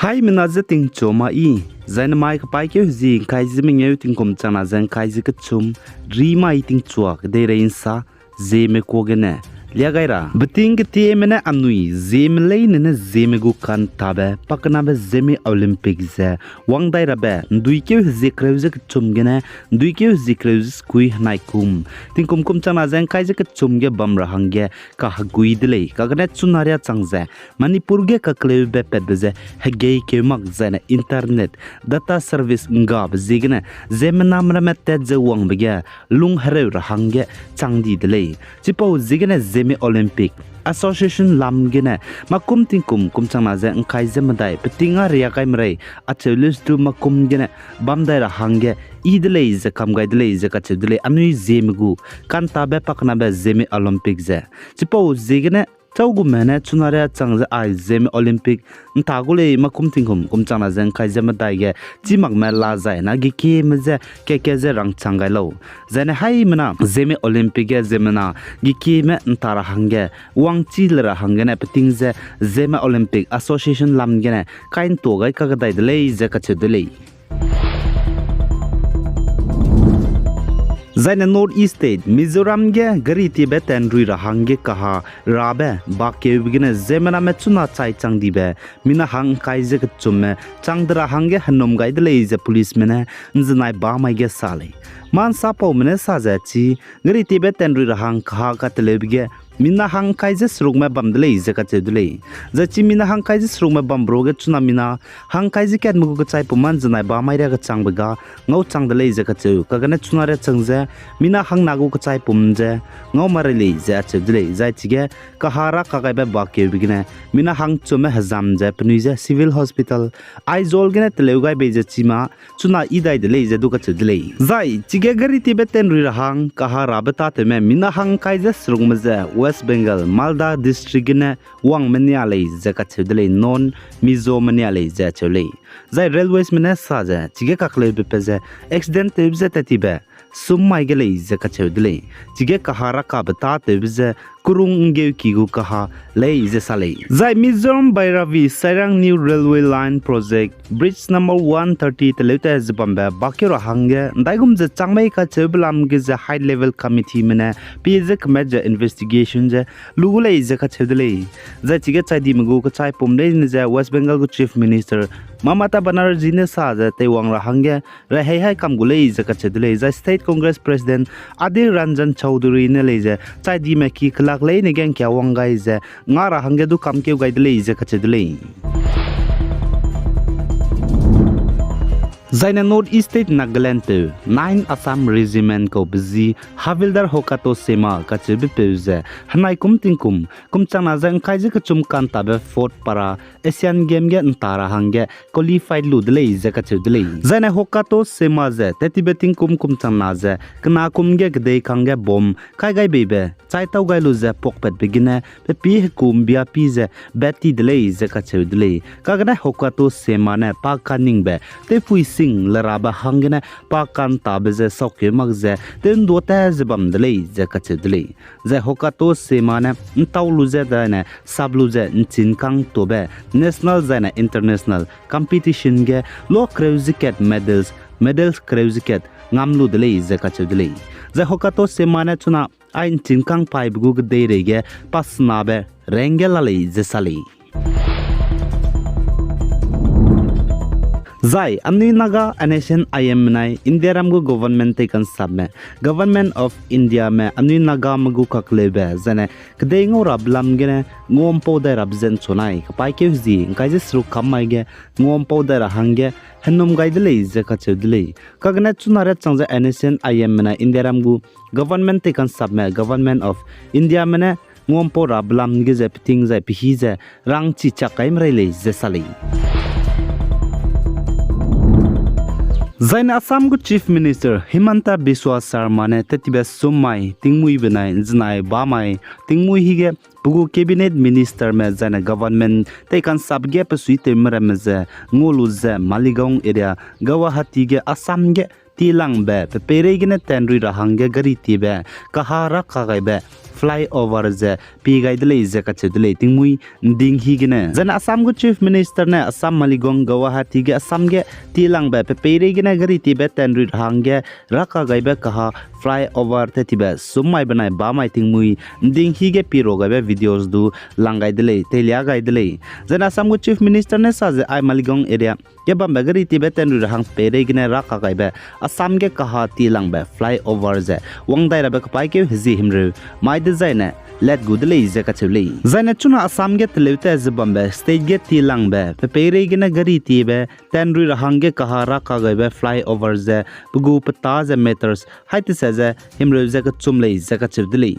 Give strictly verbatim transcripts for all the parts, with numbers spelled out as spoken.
Aimena je tingchua ma i, zai nemai kepaîkeu hezie ’ngkai ze mengeu tingkum changna ze ’ngkai ze kechum, rimai tingchua kedeirei ’nsa, Zeme kuâ gene, lia gai ra. Beting ketieme ne anui, Zeme leine ne Zeme gu kantabe, pakenabe Zeme Olympic ze, wang dai rabe, ’nduikeu hezie kereu ze kechum gene, ’nduikeu hezie kereu ze sekui henai kum. Tingkum kum changna ze ’ngkai ze kechum ge bam ra hangge, kahegui de lei, kagene chuna riâ chang ze, Manipur ge kakleube patbe ze, hegeikeu mak zaine internet, data service ’nggabe ziegene, ziemmename ramme tat ze wangbe ge, lung hereu ra hangge, chang di de lei. Chipau ziegene Zeme Olympic Association lam gene, makum tingkum kum changna ze ’ngkai ze medai, peting â riâ gai merei, acheu leu du makum gene, bam dai ra hangge, i de lei ze kam gai de lei ze kacheu de lei, anui Zeme gu, kantabe pakenabe Zeme Olympic ze. Chipau ziegene, chau gume ne chuna riâ chang ze ai Zeme Olympic, ’nta gu lei makum tingkum kum changna ze ’ngkai ze medai ge, chî makme la zai na gekieme ze, keke ze rangchang gai lau. Zaine haimena, Zeme Olympic ge ziemmena, gekieme ’nta ra hangge, wangchi le ra hanggene peting ze, Zeme Olympic Association lam gene, kai ’ntua gai kakdai de lei ze kacheu de lei. Zaine North East State, Mizoram ge gari tiebe tanrui ra hangge kaha rabe, bakeube gene ziemmename chuna chai chang dibe, mina hang ’ngkai ze kechumme, chang de ra hangge henum gai de lei ze policeme ne, ’nzenai bamai ge sa lei. Mâ ’nsapaume ne sa ze chi, gari tiebe tanrui ra hang kaha kateleube ge, mina hang ’ngkai ze serukme bam de lei ze kacheu de lei. Zai chi mina hang ’ngkai ze serukme bambe ruage chuna mina, hang ’ngkai ze katme gu kechaipum mâ ’nzenai bamai riâ kechangbe ga, ngau chang de lei ze kacheu, kagene chuna riâ chang ze, mina hangna gu kechaipum ze, ngau marei lei ze acheu de lei, zai chige, kaha ra kagaibe bakeube gene, mina hangchumme hezam ze penui ze Civil Hospital, Aizawl gene teleu gai bei ze chima, chuna i dai de lei ze du kacheu de lei. Zai, chige gari tiebe tanrui ra hang, kaha rabe tâtewme, mina hang ’ngkai ze serukme ze, West Bengal, Malda District gene, wangme nia lei ze kacheu de lei, non, Mizome nia lei ze acheu lei. Zai railwaysme ne sa ze, chige kakleube pe ze, accident tewbe ze tat tibe, sum mai ge lei ze kacheu de lei. Chige kaha ra kabe tâtewbe ze, kurung ’nggeuki gu kaha lei ze sa lei. Zai Mizoram Bairavi Sairang New Railway Line Project, Bridge number one thirty teleu tat ze bambe, bakeu ra hangge, ’ndaigum ze chang mei kacheube lam ge ze High Level Committeeme ne, pie ze kemat ze investigation ze, lu gu lei ze kacheu de lei. Zai chige chaidime gu kechaipum leine ze West Bengal gu Chief Minister Mamata Banerjee ne sa ze teiwang ra hangge, rehei hai kam gu lei ze kacheu de lei, zai State Congress President Adhir Ranjan Chaudhary ne lei ze, chaidime ki kelak leine ge ’ngkia wang gai ze, nga ra hangge du kamkeu gai de lei ze kacheu de lei. Zaine North East State Nagaland teu, Nine Assam Regiment kaube zi, Havildar Hokato Sema kacheubepeu ze, henai kum tingkum, kum changna ze ’ngkai ze kechum kantabe fourth para, Asian Game ge ’nta ra hangge qualify lu de lei ze kacheu de lei. Zaine Hokato Sema ze, tat tibe tingkum kum changna ze, kena kum ge kedei kangge bomb, kai gai beibe, chai tau gai lu ze puakpatbe gene, pe pî hekum bia pî ze, bat ti de lei ze kacheu de lei. Kagene Hokato Sema ne pa kaningbe, tewpui sing le rabe hanggene, pa kantabe ze saukeu mak ze, tew ’nduâ ta ze bam de lei ze kacheu de lei. Zai Hokato Sema ne ’ntau lu ze zaine sap lu ze ’nchinkang tuâbe national zaine international competition ge lua kereu ze kat medals, medals kereu ze kat ngam lu de lei ze kacheu de lei. Zai Hokato Sema ne chuna ai ’nchinkang paibe gu kedeirei ge pasenabe rank ge la lei ze sa lei. Zai, anui Naga N S C N I M menai Indiaram gu government tei kansapme, Government of Indiame anui Nagame gu kakleube, zaine kedei ngau rabe lam gene nguampau dai rabe ze ’nchunai, kepaîkeu hezie, ’ngkai ze seruk kam mai ge, nguampau dai ra hangge, henum gai de lei ze kacheu de lei. Kagene chuna riâ chang ze N S C N I M menai Indiaram gu government tei kansapme, Government of Indiame ne nguampau rabe lam ge ze peting zai pehî ze rangchi chak kai merei lei ze sa lei. Zaine Assam gu Chief Minister Himanta Biswa Sarma ne tat tibe sum mai, tingmuî benai ’nzenai bamai, tingmuî hige pe gu cabinet ministerme zaine government tei kansap ge pe suitewme ramme ze ngau lu ze Maligaon area, Guwahati ge Assam ge tilangbe pe peireigene tanrui ra hangge gari tiebe kaha ra kagaibe flyover ze pie gai de lei ze kacheu de lei tingmuî ’nding hi gene. Zaine Assam gu Chief Minister ne Assam Maligaon Guwahati ge Assam ge tielangbe pe peireigene gari tiebe tenrui ra hangge raka gaibe kaha flyover tat tibe sum mai benai ba mai tingmuî ’nding hi ge pie ra gaibe videos du lang gai de lei, teilia gai de lei. Zaine Assam gu Chief Minister ne sa ze ai Maligaon area ge bambe gari tiebe tenrui ra hang peireigene raka gaibe Assam ge kaha tielangbe flyover ze wang dai rabe kapaîkeu hezie himreu mai dezaine let gu de lei ze kacheu lei. Zaine chuna Assam ge teleu tat ze bambe state ge tielangbe pe peireigene gari tiebe tenrui ra hangge kaha raka gaibe flyover ze pe gu petâ ze meters hai tese ze himreu ze kechum lei ze kacheu de lei.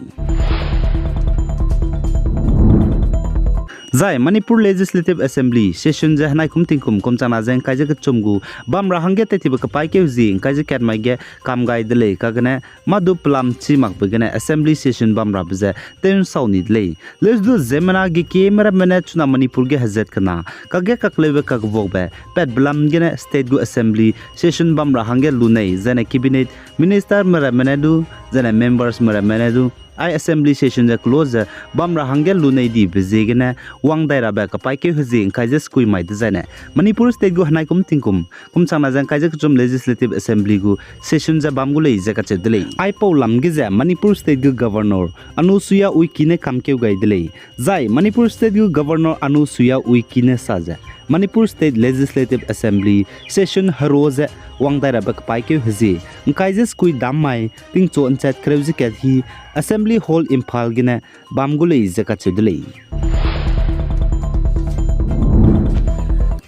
Zai Manipur Legislative Assembly session ze henai kum tingkum kum changna ze ’ngkai ze kechum gu bam ra hangge tat tibe kapaîkeu hezie ’ngkai ze kat mai ge kam gai de lei kagene mâ du pelam chî makbe gene Assembly session bam rabe ze tew'nsau ni de lei. Leusdu ziemmena gekieme ramme ne chuna Manipur ge hezat kena, kakge kakleube kakvuakbe patbe lam gene state gu Assembly session bam ra hangge lunei, zaine Cabinet Ministerme ramme ne du, zaine membersme ramme ne du, ai Assembly session ze close ze bam ra hangge lunei dibe ziegene wang dai rabe kapaîkeu hezie ’ngkai ze sekui mai dezaine Manipur state gu henai kum tingkum kum changna ze ’ngkai ze kechum Legislative Assembly gu session ze bam gu lei ze kacheu de lei. Aipau lam ge ze Manipur state gu Governor Anusuiya Uikey ne kamkeu gai de lei. Zai Manipur state gu Governor Anusuiya Uikey ne sa ze Manipur State Legislative Assembly session hero ze wang dai rabe kapaîkeu hezie ’ngkai ze sekui dam mai tingchu ’nchat kereu ze kat hi Assembly Hall Imphal gene bam gu lei ze kacheu de lei.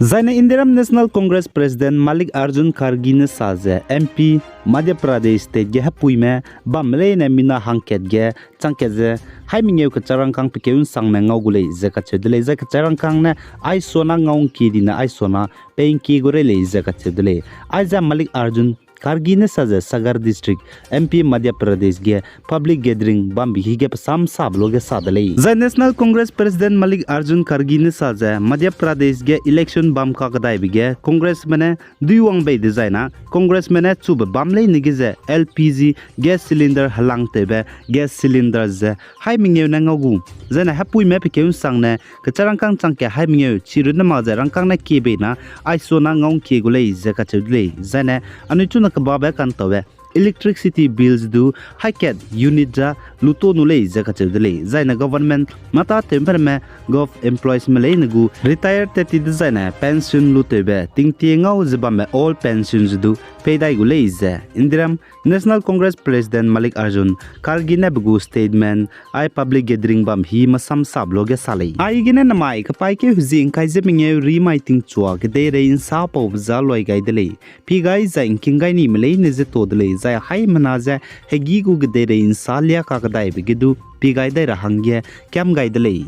Zaine Indiaram National Congress President Mallikarjun Kharge ne sa ze M P Madhya Pradesh state ge hepuime bamme leine mina hangkat ge changkat ze hai mengeu kecharangkâng pekeu ’nsangne ngau gu lei ze kacheu de lei. Zai kecharangkâng ne aisona ngau ’ngkie dine aisona pei ’ngkie gu rei lei ze kacheu de lei. Aize Mallikarjun Kharge ne sa ze Sagar District, M P Madhya Pradesh ge public gathering bambe hige pe sam sabe luage sa de lei. Zai National Congress President Mallikarjun Kharge ne sa ze Madhya Pradesh ge election bam kakedaibe ge Congressme ne duiwang bei dezaina Congressme ne chube bam leine ge ze L P G gas cylinder helangtewbe gas cylinder ze hai mengeu ne ngau gu, zaine hepuime pekeu ’nsangne kecharangkâng changkat hai mengeu chirunne mak ze rangkâng ne kie bei na aisona ngau ’ngkie gu lei ze kacheu de lei. Zaine anui chuna kebabe kantaube electricity bills du haikat unit ja luto nu lei ze kacheu de lei. Zaine government mâ tâtewme ramme, govt employeesme leine gu retire tat ti dezaine pension lutewbe tingtie ngau ze bambe old pension ze du pei dai gu lei ze Indiaram National Congress President Mallikarjun Kharge ne pe gu statement ai public gathering bam hi masam sabe luage sa lei. Aigene namai kapaîkeu hezie ’ngkai ze mengeu ri mai tingchua kedeirei ’nsa paube ja loi gai de lei. Pie gai zai ’ngking gai nime leine ze to de lei, zai haimena ze hegî gu kedeirei ’nsa lia kakedaibe ge du pie gai dai ra hangge kiam gai de lei.